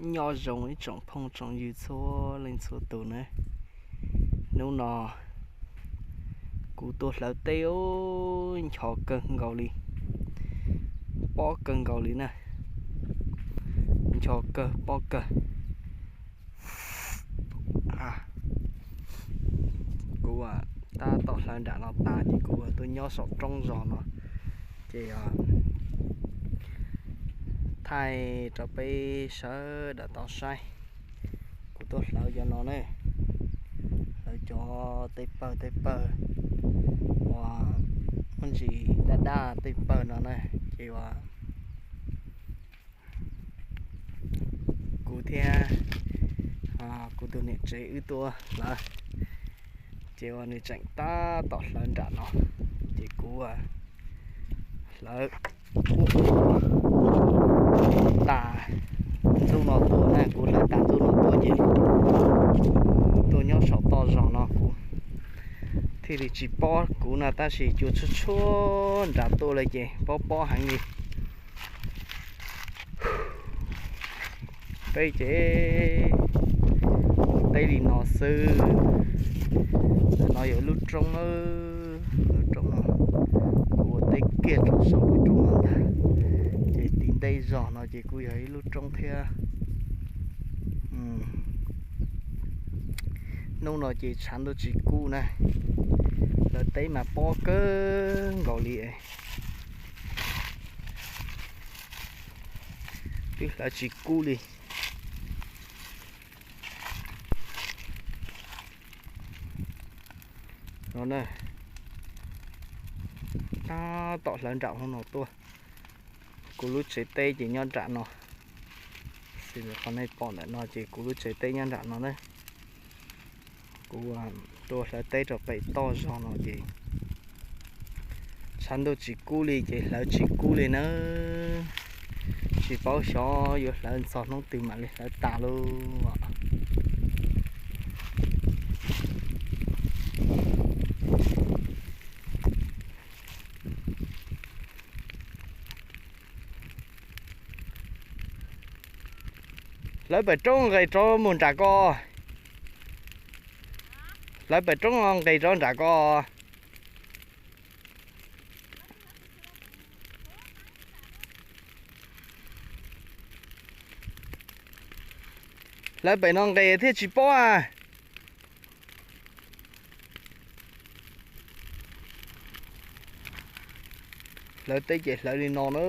Nyob zoo ib tsoom phooj tsoom ywg txhua leej txhua tus na. Hnub no kuv tuaj hlawv teb ub, ncho kawg nkaus li, pob kawg nkaus li na. Ncho kawg pob kawg. Kuv tab tom hlawv nram no tas ces kuv tuaj nyob saum roob zos no, ces thaij rau peb sawv daws tau saib. Kuv tuaj hlawv cov no na, hlawv cov tej pawg tej pawg uas muaj ntsis daj daj tej pawg no na, ces uas kuv thiab kuv tus niam tsev wb tuaj hlawv, ces uas nws tseem tab tom hlawv nram no, ces kuv hlawv tas ntuj no tuaj na, kuv hlawv tas ntuj no tuaj ces tuaj nyob saum toj zog no kuv thiaj li tsis pob kuv no, tab sis cua tshuab tshuab nram tuaj li ces pob pob heev li. Peb ces ua teb li no xwb. Ntawm no yog ib lub roob, lub roob no kuv ua teb kiag rau saum lub roob no ntag. Ces tim ntej zog no ces kuj yog ib lub roob thiab. Hnub no ces tshav ntuj tsis kub na, hlawv teb mas pob kawg nkaus li. Twb hlawv tsis kub li. No na, tab tom hlawv nram no tuaj. Kuv lub tsev teb ces nyob nram no, xws li qhov nej pom ntawm no ces kuv lub tsev teb nyob nram no na. Kuv tuaj hlawv teb rau pem toj zog no ces tshav ntuj tsis kub li ces hlawv tsis kub li nawb. Tsis paub xyov yuav hlawv txog hnub twg mam li hlawv tas lauj. Hlawv pem roob nqes rov mus nram ko. Hlawv pem roob nqes rov nram ko. Hlawv pem no nqes thiaj tsis pob a. Hlawv teb ces hlawv li no na.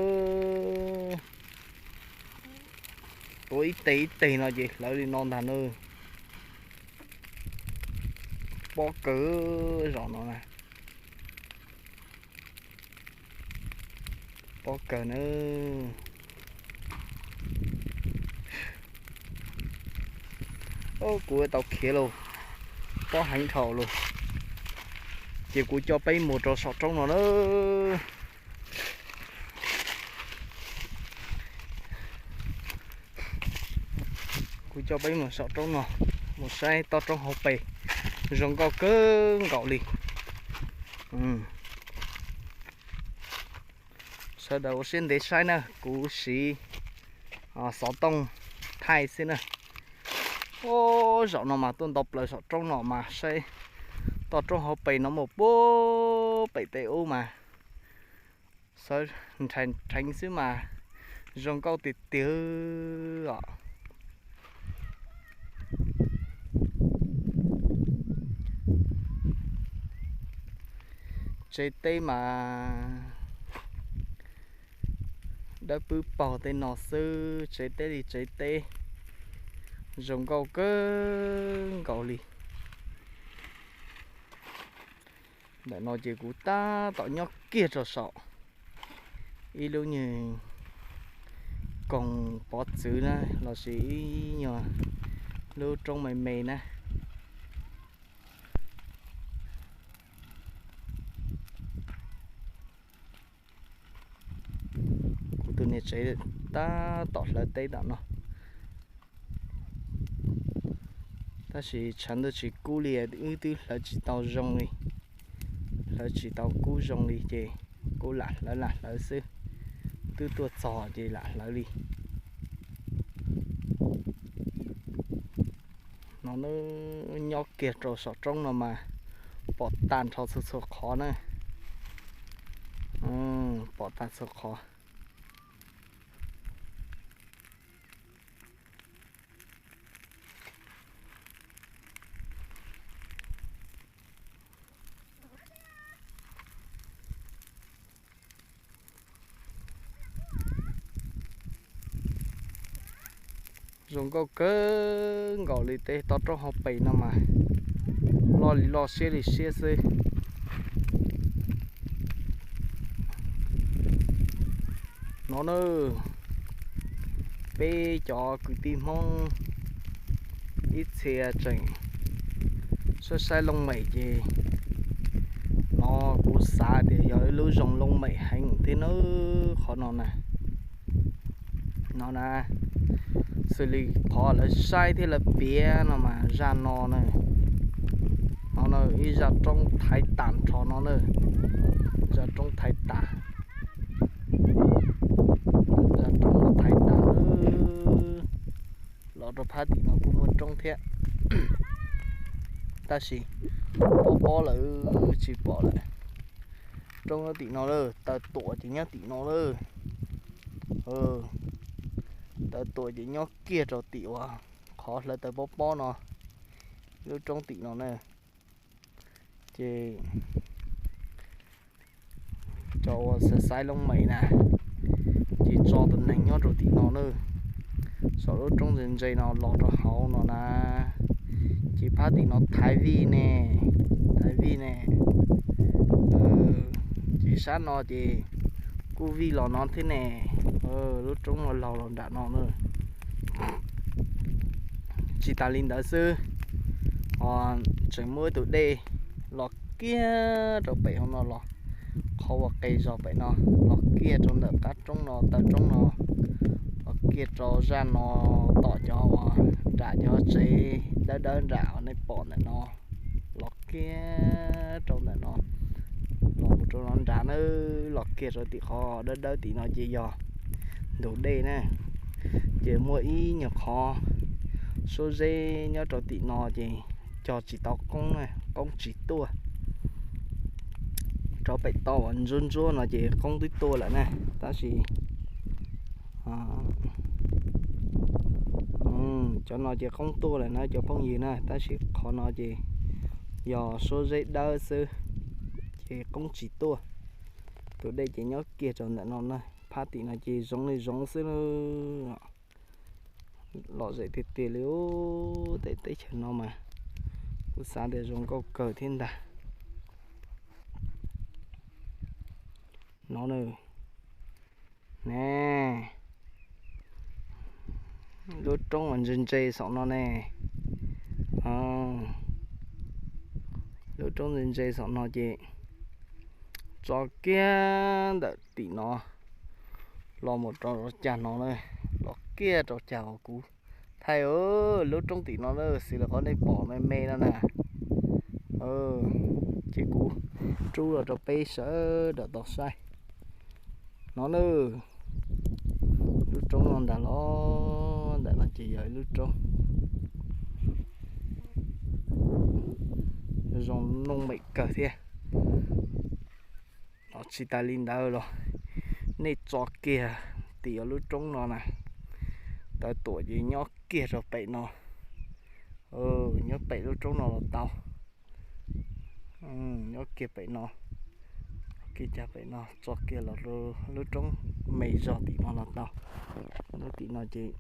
Tuav ib teg ib teg no ces hlawv li no ntag na. Pob kawg zos no na. Pob kawg na. Kuv tau khiav lauj, pob heev dhau lauj. Ces kuv coj peb mus rau saum roob no na. Kuv coj peb mus saum roob no, mus saib toj roob hauv pes, zoo nkauj kawg nkaus li. Sawv daws ua siab ntev saib na, kuv siv xov tooj thaij xwb na. Zaum no mas tuaj nto plaws saum roob no mas saib toj roob hauv pes no mus puag pem tej ub mas sawv rheev xwb mas zoo nkauj tiag tiag os. Tsev teb mas dawb pwb paug tej no xwb, tsev teb li tsev teb, zoo nkauj kawg nkaus li. Ntawm no ces kuv tab tom nyob kiag rau saum ib lub nyuag koog pov txwv na, los sis ib nyuag lub roob me me na. Kuv tus niam tsev tab tom hlawv teb tom no, tab sis tshav ntuj tsis kub li, wb twb hlawv tsis tau zoo li, hlawv tsis tau kub zoo li ces kuv lam hlawv lam hlawv xwb, twb tuaj txog ces lam hlawv li. Nyob kiag rau saum roob no mas pom tag nrho txhua txhua qhov na, pom tag txhua qhov. Zoo nkauj kawg nkaus li, tej toj roob hauv pes no mas loj li loj siab li siab xwb. No na, peb cov kwv tij Hmoob ib txhia tseem saib saib looj mem ces no kuv xav tias yog ib lub zoo looj mem heev thiab nawb qhov no na. No na, xws li qhov lawv saib thiab lawv piav no mas zaj no na, no na ib zaj roob thaiv tas nrho no na, zaj roob thaiv tas, zaj roob no thaiv tas. Los rau phab tim no kuj muaj roob thiab, tab sis pob pob lawm tsis pom lawm. Roob nyob tim no lawm, taw tuam ces nyob tim no lawm. Taw tuam ces nyob kiag rau tim uas qhov hlawv taws pob pob no, lub roob tim no na. Ces cov uas xaiv xaiv looj mem na, ces tso tus neeg nyob rau tim no na, saum lub roob ntse ntse no los rau hauv no na. Ces phab tim no thaiv vij ne, thaiv vij ne. Ces sab no ces kuj vij los no thiab ne. Lub roob no laug los nram no na. Tsis tas li ntawd xwb, tseem muaj ib tus dej los kiag rau pem hauv no los, qhov uas qe zog pem no, los kiag rau ntawm qab roob no taw roob no, los kiag rau zaj no, tom cov uas nram cov tsev dawb dawb nram uas nej pom ntawm no, los kiag rau ntawm no, los mus rau no nrad na, los kiag rau tim qhov dawb dawb tim no ces yog ntug dej na. Ces muaj ib nyuag qhov suab zeb nyob rau tim no ces cog tsis tau qoob, qoob tsis tuaj. Rau pem toj uas ntsuab ntsuab no ces qoob twb tuaj lawm na, tab sis cov no ces qoob tuaj lawm na cov phooj ywg na, tab sis qhov no ces yog suab zeb dawb xwb, ces qoob tsis tuaj. Tus dej ces nyob kiag rau ntawm no na, phab tim no ces zoov li zoov xwb. Lom zem tiag tiag li, tej teb chaws no mas kuv xav tias zoo nkauj kawg thiab ntag. No ne, lub roob uas ntse ntse saum no ne, lub roob ntse ntse saum no ces tso kiag ntawm tim no los mus rau cag no na, los kiag rau cag uas kuv thaij lub roob tim no na, xws li qhov nej pom me me no na. Ces kuv rub los rau peb sawv daws tau saib. No na, lub roob no ntag los ntawm no ces yog ib lub roob zoo looj mem kawg thiab. Los tsis tas li ntawd los nej tso kiag tim lub roob no na, taw tuam ces nyob kiag rau pem no, nyob pem lub roob no los tau. Nyob kiag pem no, kiag cag pem no tso kiag los lub roob me zog tim no los tau. Lub tim no ces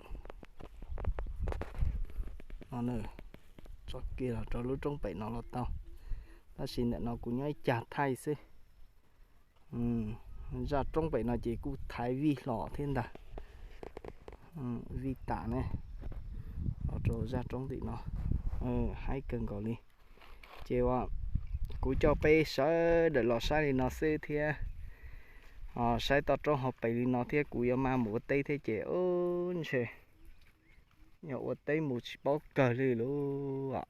tso kiag los rau lub roob pem no los tau, tab sis ntawm no kuv nyob ib cag thaij xwb. Zaj roob pem no ces kuj thaiv vij hlo thiab ntag. Vij tas ne, los rau zaj roob tim no, haib kawg nkaus li. Ces uas kuv coj peb sawv daws los saib li no xwb thiab, saib toj roob hauv pes li no thiab kuv yuav maj mus ua teb thiab ces ub ntshe yog ua teb mus tsis paub kawg li lauj.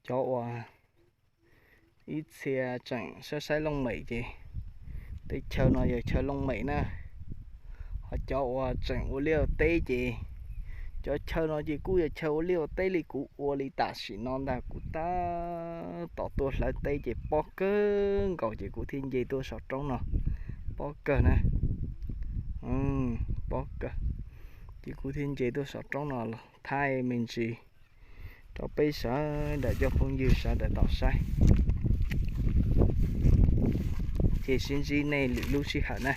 Cov uas ib txhia tseem saib saib looj mem ces Teb chaws no yog chaw looj mem na, ho cov uas tseem ua liaj ua teb ces, cov chaw no ces kuj yog chaw ua liaj ua teb li kuv ua li tam sim no ntag. Kuv tab tom tuaj hlawv teb ces pob kawg nkaus ces kuv thiaj nce tuaj saum roob no. Pob kawg na, pob kawg. Ces kuv thiaj nce tuaj saum roob no los thaij me ntsis rau peb sawv daws cov phooj ywg sawv daws tau saib. Ces sib ntsib nej lwm lub sij hawm na.